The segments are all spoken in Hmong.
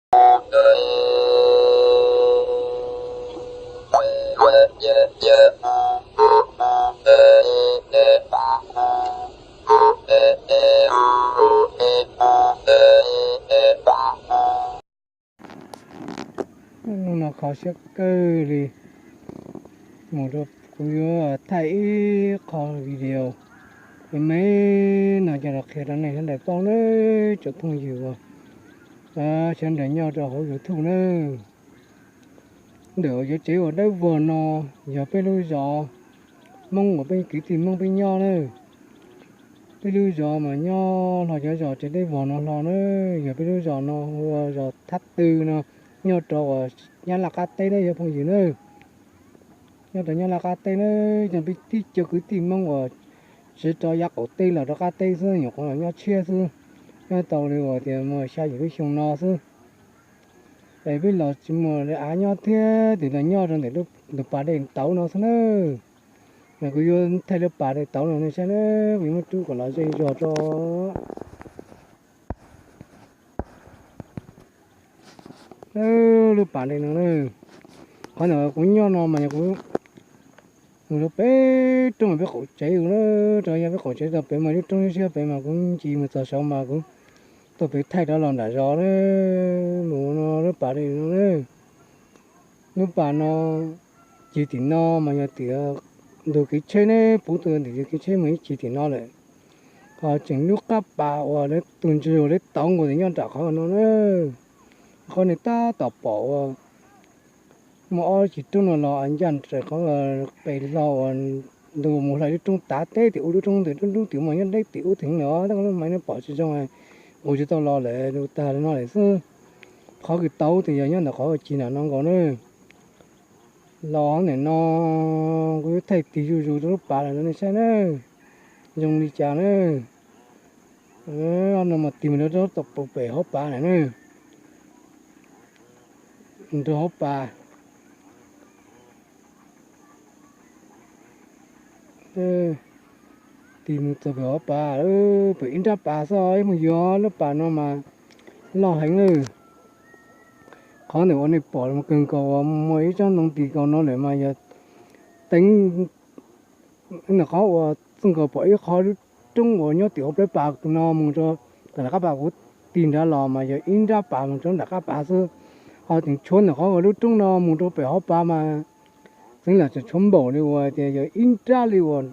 Hnub no kho siab kawg li. Mus rau, kuv yuav thaij ib qho video me me no coj los qhia rau nej sawv daws paub nawb, tsoom phooj ywg uas sawv daws nyob rau hauv YouTube nawb. Ntawm uas cov tsev uas dawb vog no yog peb lub zos Hmoob uas peb kwv tij Hmoob peb nyob nawb. Peb lub zos mas nyob hlo cov zos tsev dawb vog no hlo nawb, yog peb lub zos no hu ua zos Thab Tw no, nyob rau uas Nyab Laj qab teb nawb cov phooj ywg nawb. Nyob rau Nyab Laj qab teb nawb, yog peb tib co kwv tij Hmoob uas tsev rau yav qaum teb los rau qab teb xwb, nyuam qhuav los nyob tshiab xwb, nyob tau li uas tias muaj xya yim lub xyoo no xwb. Es peb los tsis muaj li av nyob thiab, ces los nyob rau ntawm lub pas dej tauv no xwb nawb. Mas kuv yuav thaij lub pas dej tauv no nej saib nawb, kuv yuav muab rub kom los ze zog rau lub pas dej no nawb. Qhov ntawm kuv nyob no mas yog kuv mus rau peb roob peb qaum tsev na, rau yav peb qaum tsev tau pem mas lub roob siab siab pem mas kuv nce mus txog saud mas kuv tuaj pem thaij rov los nram zos na, mus no lub pas dej no na. Lub pas no, cig tim no mas yog tias ntug kev tsheb ne, puv tuaj ntawm yog kev tsheb mus ib cig tim no lawm. Ho tseem lub qab pas uas lawv tus ntsis uas lawv tauv nkaus tias nyob nram qhov no na. Qhov no tab tom pom uas muaj ob ceg roob no los ncaj nraim qhov qes hlo uas ntu mus hla lub roob tav teb tim ub, lub roob ntawd lub roob tim mus nyob deb tim ub theem lawm, tab lub maiv no pom tsis zoo, nqus tsis tau los lawm, lus tag li no lawm xwb. Qhov kws tauv tes yog nyob ntawm qhov cig nram no nkaus na. Los ntawm no kuv yuav thaij tig zuj zus rau lub pas lawm rau nej saib na, zoo li cas na. No mas tig mus rau tom pem hauv pas lawm na, rau hauv pas. Tig mus txog pem hauv pas, pem ib nrab pas xwb, ib mus yog lub pas no mas loj heev lawm. Qhov ntawm uas nej pom kawg nkaus uas muaj ib tsob ntoo tis nkaus no lawm mas yog teev ntawm qhov uas txij nkaus pom ib qho lub roob uas nyob tim hauv plawv pas no mus rau tom nram qab pas kuv tig nrad los mas yog ib nrab pas mus rau nram qab pas xwb. Ho tseem tshuav ntawm qhov uas lub roob no mus rau pem hauv pas mas txeev lam tseem tshuav npaum li uas tias yog ib nrab li uas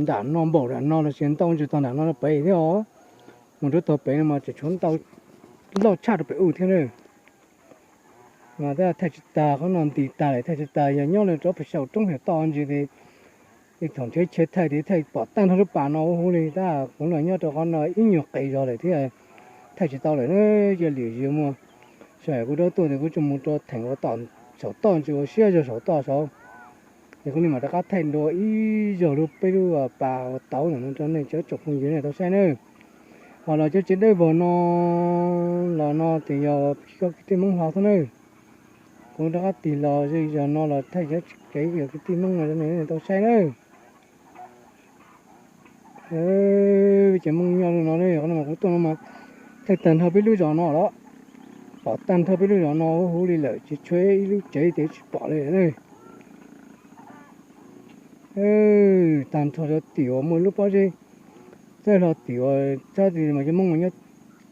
nram no npaum nram no los sis ntau ntsis txog nram no pem thiab os. Mus rau tog pem no mas tseem tshuav ntau loj tshaj rau pem ub thiab na. Mas tab thaij tsis tag, qhov no nti tag lawm thaij tsis tag, yog nyob li rov pem saum roob saum toj ntsis tes thaum nrhiav chaw thaij tes thaij pom tag nrho lub pas no huv huv li. Tab kuv los nyob rau qhov no ib nyuag qis zog lawm thiab, thaij tsis tau lawm na. Yog lwm zaus muaj sij hawm kuv rov tuaj tes kuv tsuas mus rau theem uas tom saum toj ntsis uas siab zog saum toj saud. Ces kuv li mam rov qab thaij dua ib zaug lub peb lub pas uas tauv ntawm no rau nej cov tsoom phooj ywg nej tau saib nawb. Ho los cov tsev dawb vog no los no tes yog cov kwv tij Hmoob hlo xwb nawb. Kuv rov qab tig los ze zog no los thaij cov kev kwv tij Hmoob no rau nej tau saib nawb. Cov Hmoob nyob no, qhov no mas kuv tuaj no mas thaij tag nrho peb lub zos no los, pom tag nrho peb lub zos no huv huv li lawm, tsis tshuav ib lub tsev tes tsis pom li lawm. Tag nrho rau tim uas muaj lub pob zeb txawj hlo tim uas sab tid mas cov Hmoob,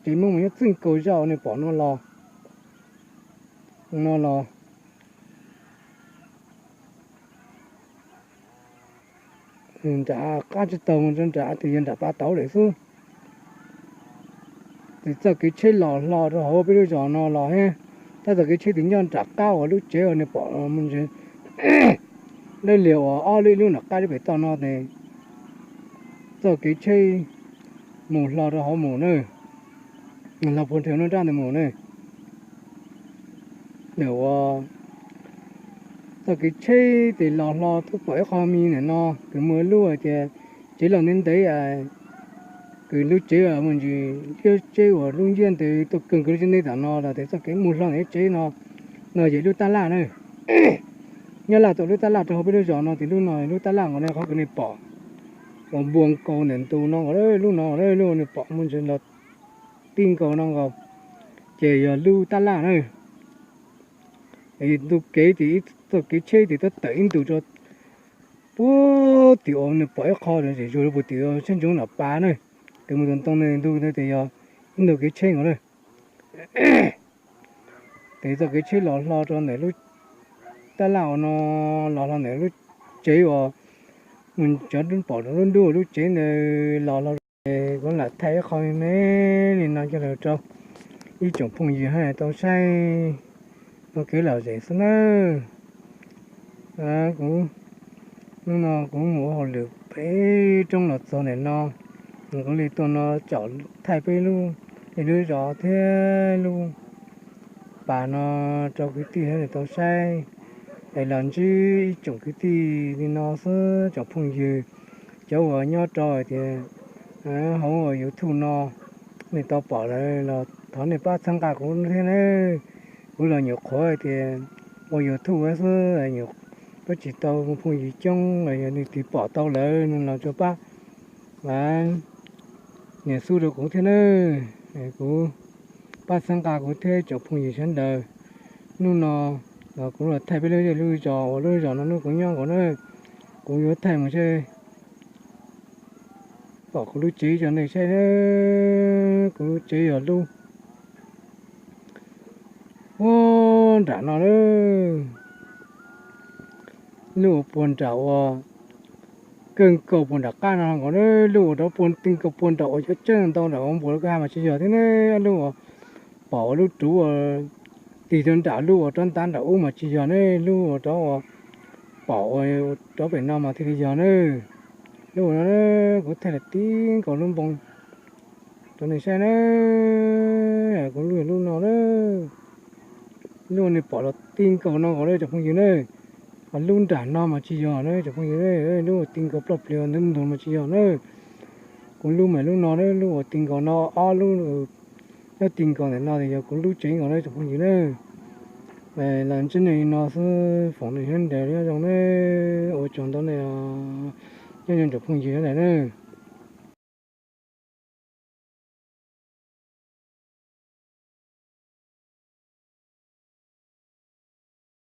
tsev Hmoob mas nyob txij nkaus zaj uas nej pom no los, no los nram qab tsib taug mus rau nram tes yog nram pas tauv lawm xwb. Tes txoj kev tsheb los hlo rau hauv peb lub zos no los thiab, tab txoj kev tsheb tes nyob nram qab uas lub tsev uas nej pom mus ntsis dawb liag uas ob lub ib lub nram qab lub pem toj no tes txoj kev tsheb mus hlo rau hauv mus na, hlo puag nrhiav lub nrab ntawd mus na. Ntawm uas txoj kev tsheb tes los hlo tuaj pom ib qho me ntawm no kws muaj lub hais tias tsev los ntev ntev, kws lub tsev mus ntsis liab tsev uas lub ntiaj teb tuaj kawg kws lub tsev ntev tam no los tes txoj kev mus hlo ntawm tsev no, no yog lub tab laj na. Nyob laj tau lub tab laj rau hauv peb lub zos no tes lub no lub tab laj nkaus ne, qhov kws nej pom uas npua nkaus ntawm ntu no nkaus, lub no lub nej pom mus ntsis los tij nkaus no nkaus. ces yog lub tab laj na. Ntu kev ces ib txoj kev tsheb ces twb tawm ib ntus rau puag tim uas nws pom ib qho zem zuag rau puag tim tsheb ntsoov nram pas na. Ces mus tau ntoo ntu ces yog ib ntu kev tsheb nkaus na. Ces txoj kev tsheb los hlo rau ntawm lub tab laj uas no, los hlo ntawm lub tsev uas mus cov pom rau lub ntuj lub tsev ntawd los hlo. Kuv lam thaij ib qho me me li no coj los rau ib tsoom phooj ywg hab tau saib ua kev lom zem xwb nawb. Kuv, hnub no kuv mus ua hauj lwm pem roob los txog ntawm no, kuv li tuaj no tsom thaij peb lub, ib lub zos thiab lub pas no rau kwv tij hab tau saib, es los ntsib ib tsoom kwv tij li no xwb tsoom phooj ywg, cov uas nyob rau hais tias hauv YouTube no nej tau pom lawm los thov nej pab txhawb nqa kuv thiab nawb. Kuv los nyuam qhuav hais tias ua YouTube xwb, pab tsis tau phooj ywg coob, yog leej twg pom tau lawm no los tsuas pab nias xub rau kuv thiab nawb. Kuv, pab txhawb nqa kuv thiab tsoom phooj ywg sawv daws. Hnub no los kuv los thaij peb lub, lub zos uas lub zos no hnub kuv nyob nkaus na. Kuv yuav thaij mus saib, pom kuv lub tsev rau nej saib na. Kuv lub tsev yog lub puag nram no na, lub uas puag nram uas kawg nkaus puag nram qab no nkaus na, lub uas rov puag ti nkaus puag nram uas cov tseej ntau nram uas npuas lub kwj ha mas tsis yog thiab ne, lub uas pom ua lub ruv uas tig rau nram lub uas rov ntav nram ub mas tsis yog ne, lub uas rov uas pom ua rov pem no mas thiaj li yog na. Lub uas no kuv thaij los ti nkaus lub npoo rau nej saib na. Kuv lub, lub no na, lub uas nej pom los ti nkaus no nkaus na tsoom phooj ywg na. Ho lub nram no mas tsis yog na tsoom phooj ywg, lub uas ti nkaus ploj plias ntawd ntug mas tsis yog na. Kuv lub mas lub no na, lub uas ti nkaus no, ob lub nyob ti nkaus ntawm no ces yog kuv lub tsev nkaus na tsoom phooj ywg na. Los ntsib nej li no xwb, foom nej sawv daws nyob zoo na, ua tsaug ntau nej, nyob zoo tsoom phooj ywg sawv daws na.